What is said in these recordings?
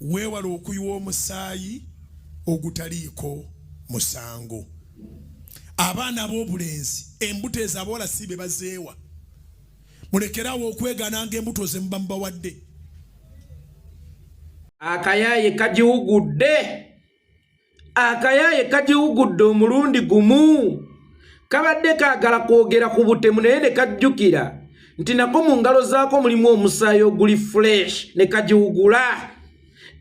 Weewale okuyiwa omusaayi ogutaliiko musango. Abaana ab'obulenzi embuto ezo abawala si be bazeewa. Mulekere awo okwegaananga embuto ze muba mubawadde. Akayaaye kagiwugudde. Akayaaye kagiwugudde omulundi gumu. Kabadde kaagala kwogera ku butemu naye ne kajjukira nti nako mu ngalo zaako mulimu omusaayi oguli fresh ne kagiwugula.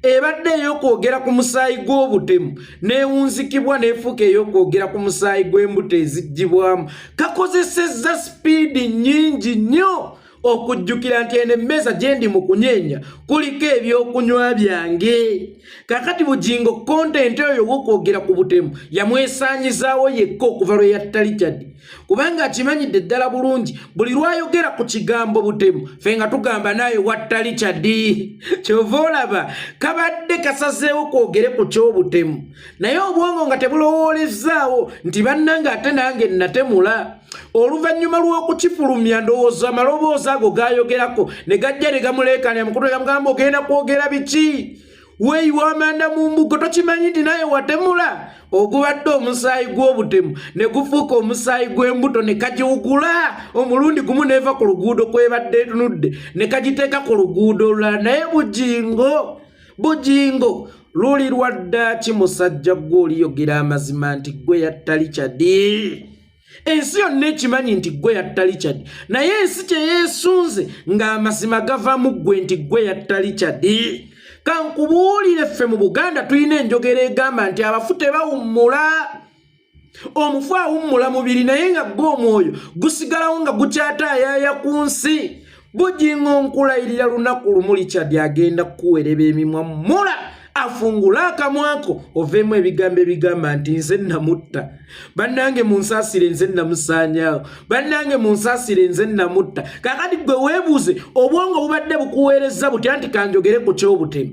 Ebadde ey'okwogera ku musaayi gw'obutemu n'ewunzikibwa n'efuuka ey'okwogera ku musaayi gw'embuto eziggyibwamu. Kakozesezza sipiidi nnyingi nnyo okujjukira nti eno emmeeza gye ndi mu kunyeenya kuliko ebyokunywa byange. Kaakati Bugingo kontenti oyo ow'okwogera ku butemu yamwesaanyizaawo yekka okuva lwe yatta Richard, kubanga akimanyidde ddala bulungi buli lw'ayogera ku kigambo butemu ffe nga tugamba naaye watta Richard. Kyova olaba kabadde kasazeewo kwogere ku ky'obutemu, naye obwongo nga tebulowoolezaawo nti bannange ate nange natemula. Oluvannyuma lw'okukifulumya ndowooza amaloboozi ago gaayogerako ne gajja ne gamuleekaanira mu kutu gamugamba ogenda kwogera biki? Weeyiwa amanda mu mbugo, tokimanyi nti naye watemula? Ogubadde omusaayi gw'obutemu ne gufuuka omusaayi gw'embuto ne kagiwugula omulundi gumu n'eva ku luguudo kw'ebadde etunudde ne kagiteeka ku luguudo olulala. Naye Bugingo, Bugingo luli lwa ddaaki musajja gwe oliyogera amazima nti gwe yatta Richard. Ensi yonna ekimanyi nti ggwe yatta Richard, naye ensi kye yeesunze ng'amazima gava mu ggwe nti ggwe yatta Richard. Kankubuulire, ffe mu Buganda tulina enjogera egamba nti abafu tebawummula. Omufu awummula mubiri naye nga gwe omwoyo gusigalawo nga gukyataayaaya ku nsi. Bugingo nkulayirira lunaku lumu Richard agenda kukuwereba emimwa mula afungule akamwako oveemu ebigambo ebigamba nti nze namutta, bannange munsaasire nze namusaanyaawo, bannange munsaasire nze namutta. Kaakati gwe weebuuze obwongo bubadde bukuweerezza butya nti kanjogere ku ky'obutemu,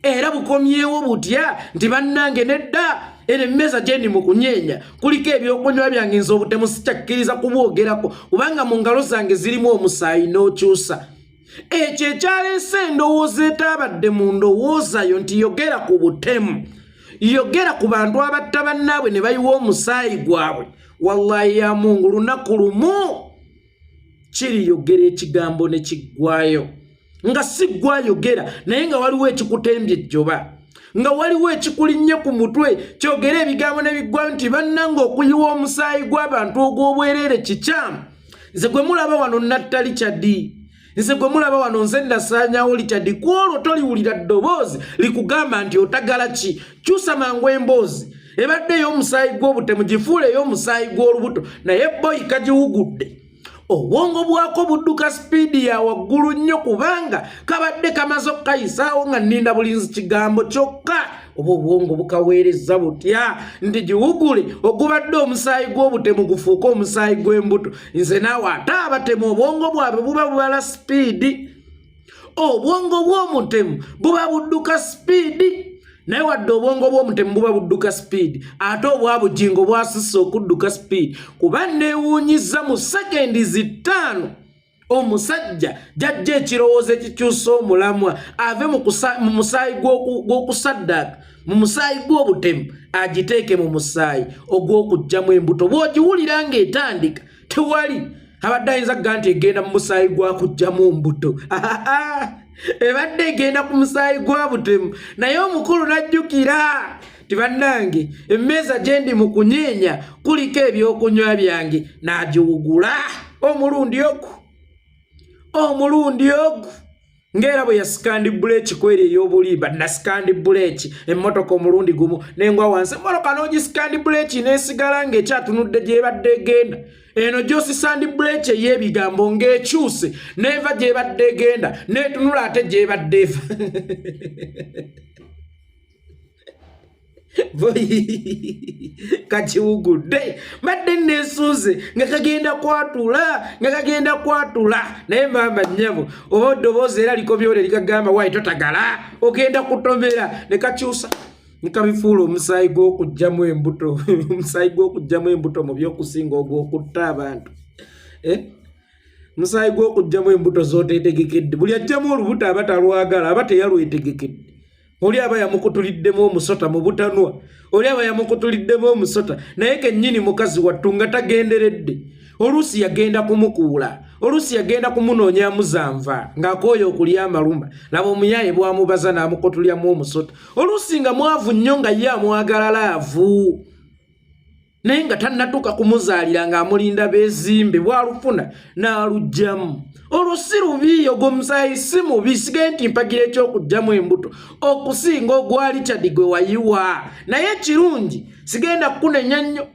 era bukomyewo butya nti bannange nedda, eno emmeeza gye ndi mu kunyeenya kuliko ebyokunywa byange, nze obutemu sikyakkiriza kubwogerako kubanga mu ngalo zange zirimu omusaayi. N'okyusa ekyo ekyaleese endowooza etaabadde mu ndowooza yo nti yogera ku butemu, yogera ku bantu abatta bannaabwe ne bayiwa omusaayi gwabwe. Wallahi ya Mungu, lunaku lumu kiriyogera ekigambo ne kiggwayo nga si ggwayogera, naye nga waliwo ekikutembye ejjoba, nga waliwo ekikulinnye ku mutwe kyogera ebigambo ne biggwayo nti bannange okuyiwa omusaayi gw'abantu ogw'obwereere kikyamu. Nze gwe mulaba wano natta Richard, nze gwe mulaba wano nze nasaanyawo Richard. Ku olwo toliwulira ddoboozi likugamba nti otagala ki, kyusa mangu emboozi ebadde ey'omusaayi gw'obutemu gifuule ey'omusaayi gw'olubuto. Naye boyi kagiwugudde, obwongo bwako budduka sipiidi ya waggulu nnyo kubanga kabadde kamaze okukayisaawo nga nninda bulinzi kigambo kyokka. Oba obwongo bukaweereza butya nti giwugule ogubadde omusaayi gw'obutemu gufuuke omusaayi gw'embuto? Nze naawe ate abatemu obwongo bwabwe buba bubala sipiidi, obwongo bw'omutemu buba budduka sipiidi. Naye wadde obwongo bw'omutemu buba budduka sipiidi, ate obwa Bugingo bwasusse okudduka sipiidi, kuba neewuunyizza mu sekendi 5 omusajja jajja ekirowoozo ekikyusa omulamwa ave mu musaayi gw'okusaddaaka, mu musaayi gw'obutemu, agiteeke mu musaayi ogw'okuggyamu embuto. Bw'ogiwulira ng'etandika tewali abadde ayinza kuga nti egenda mu musaayi gwa kuggyamu mbuto, ebadde egenda ku musaayi gwa butemu. Naye omukulu n'ajjukira nti bannange emmeeza gye ndi mu kunyeenya kuliko ebyokunywa byange, n'agiwugula omulundi ogu, omulundi ogu, ng'era bwe yasikandi buleeki kweri ey'obulimba. Nasikandi buleeki emmotoka omulundi gumu nengwa wansi, emmotoka n'ogisikandi buleeki n'esigala ng'ekyatunudde gy'ebadde egenda. Eno gy'osisandi buleeki ey'ebigambo ng'ekyuse n'eva gy'ebadde egenda n'etunula ate gy'ebadde eva. Kakiwugudde, mbadde neesunze nga kagenda kwatula, nga kagenda kwatula, naye maama nnyabo oba eddoboozi era likomyewo ne likagamba waayi totagala ogenda kutomera, ne kakyusa ne kabifuula omusaayi gw'okuggyamu embuto. Omusaayi gw'okuggyamu embuto mu by'okusinga ogw'okutta abantu. Musaayi gw'okugyamu embuto z'oteetegekedde. Buli ajjamu olubuto aba talwagala, aba teyalwetegekedde. Oli aba yamukutuliddemu omusota mu butanwa, oli aba yamukutuliddemu omusota naye kennyini mukazi wattu nga tagenderedde. Oluusi yagenda kumukuula, oluusi yagenda kumunoonyamu zanva ng'akooye okulya amaluma. Laba omuyaaye bw'amubaza n'amukutulyamu omusota. Oluusi nga mwavu nnyo nga ye amwagala laavu, naye nga tannatuuka kumuzaalira ng'amulinda beezimbe, bw'alufuna n'aluggyamu. Olwo si lubi, ogwo omusaayi si mubi. Sigaye nti mpagira eky'okuggyamu embuto okusinga ogwa Richard gwe wayiwa, naye ekirungi sigenda kukunenya nnyo,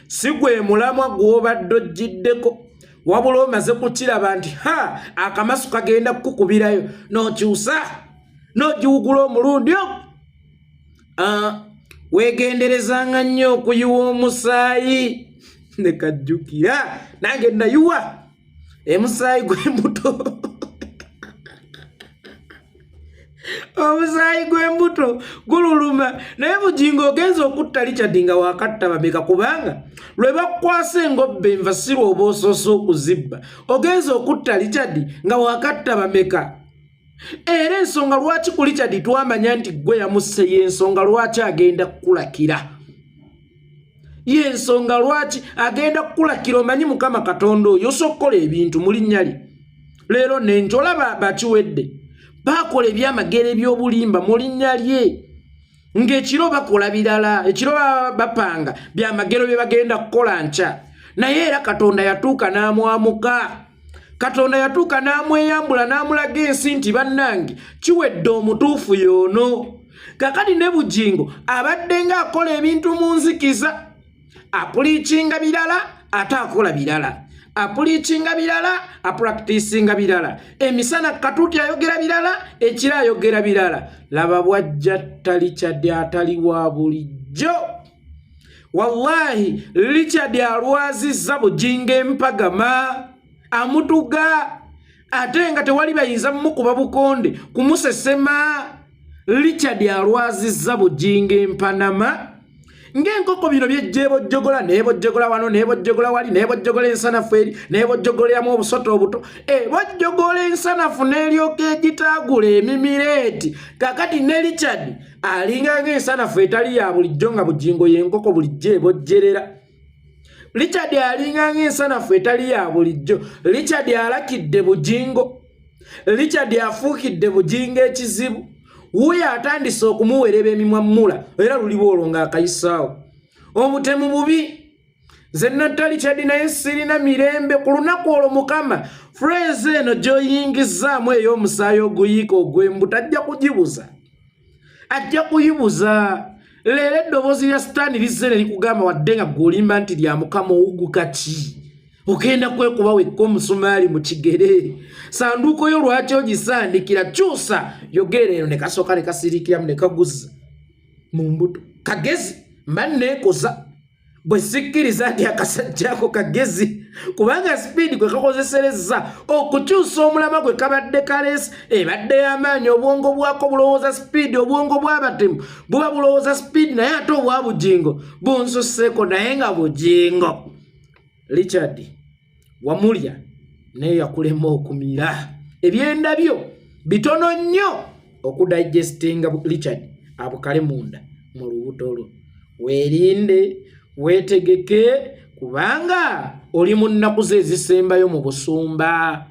si gwe mulamwa gw'obadde ojjiddeko, wabula omaze kukiraba nti ha akamasu kagenda kukukubirayo n'okyusa n'ogiwugula omulundi ogwo. Weegenderezanga nnyo okuyiwa omusaayi. Ne kajjukira nange nayiwa emusaayi gw'embuto. Omusaayi gw'embuto gululuma, naye Bugingo ogenza okutta Richard nga wakatta bameka? Kubanga lwe bakukwasa engobbe enva si lw'oba osoose okuzibba. Ogenza okutta Richard nga wakatta bameka? Era ensonga lwaki ku Richard twamanya nti gwe yamusse, y'ensonga lwaki agenda kukulakira, y'ensonga lwaki agenda kukulakira. Omanyi Mukama Katonda oyo osobola okukola ebintu mu linnya lye. Leero nenjo olaba bakiwedde bakola ebyamagero eby'obulimba mu linnya lye, ng'ekiro bakola birala, ekiro bapanga byamagero bye bagenda kukola nkya. Naye era Katonda yatuuka n'amwamuka, Katonda yatuuka n'amweyambula n'amulaga ensi nti bannange kiwedde, omutuufu y'ono. Kakati ne Bugingo abadde ng'akola ebintu mu nzikiza, apuliikinga birala ate akola birala, apuliikinga birala apuractisinga birala. Emisana katuuti ayogera birala, ekiro ayogera birala. Laba bwajja Richard atali wa bulijjo. Wallahi Richard alwazizza Bugingo empagama, amutuga ate nga tewali bayinza mumukuba bukonde kumusesema. Richard alwazizza Bugingo empanama ng'enkoko. Bino byejja ebojjogola n'ebojjogola wano n'ebojjogola wali n'ebojjogola ensanafu eri n'ebojjogoleramu obusota obuto, ebojjogola ensanafu n'eryoka egitaagula emimireeti. Kakati ne Richard alinga ng'ensanafu etali ya bulijjo, nga Bugingo y'enkoko bulijjo ebojjerera. Richard alinga ng'ensanafu etali ya bulijjo. Richard alakidde Bugingo, Richard afuukidde Bugingo ekizibu. Wuuyo atandise okumuwereba emimwa mmula, era luliba olwo ng'akayisaawo. Obutemu bubi. Nze natta Richard naye sirina mirembe ku lunaku olwo. Mukama phrase eno gy'oyingizzaamu ey'omusaayi oguyiika ogw'embuto ajja kugibuza, ajja kuyibuza. Leero eddoboozi lya Sitaani lizze ne likugamba, wadde nga gw'olimba nti lya Mukama, owuguka ki? Ogenda kwekuba wekka omusumaali mu kigere. Sanduuko yo lwaki ogisandikira? Kyusa, yogera eno. Ne kasooka ne kasiriikiramu ne kaguza mu mbuto. Kagezi mba neekoza bwe sikkiriza nti akasajja ako kagezi, kubanga sipiidi gwe kakozeserezza okukyusa omulama gwe kabadde kaleesi ebadde y'amaanyi. Obwongo bwako bulowooza sipiidi, obwongo bw'abatemu buba bulowooza sipiidi, naye ate obwa Bugingo bunsuseeko. Naye nga Bugingo Richard wamulya naye yakulema okumira ebyenda byo bitono nnyo okudigestinga. Richard abukale munda mu lubuto lwo. Weerinde, weetegeke, kubanga oli mu nnaku ze ezisembayo mu busumba.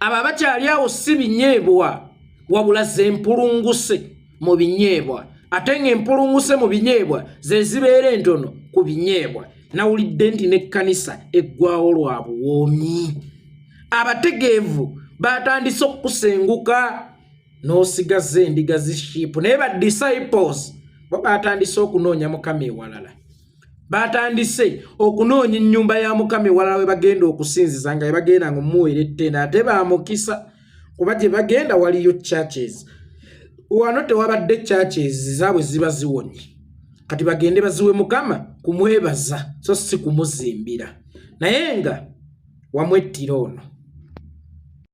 Abo abakyali awo si binyeebwa, wabula ze mpulunguse mu binyeebwa, ate ng'empulunguse mu binyeebwa ze zibeera entono ku binyeebwa. Nawulidde nti n'ekkanisa eggwawo lwa buwoomi. Abategeevu batandise okukusenguka n'osigaza endiga zi sheep, naye ba disciples bo batandise okunoonya Mukama ewalala, batandise okunoonya ennyumba ya Mukama ewalala we bagenda okusinziza, nga webagenda nga omuweera ettenda. Ate bamukisa kuba gye bagenda waliyo churches, wano tewabadde churches, zaabwe ziba ziwonye. Kati bagende baziwe Mukama kumwebaza so si kumuzimbira, naye nga wamwettira ono.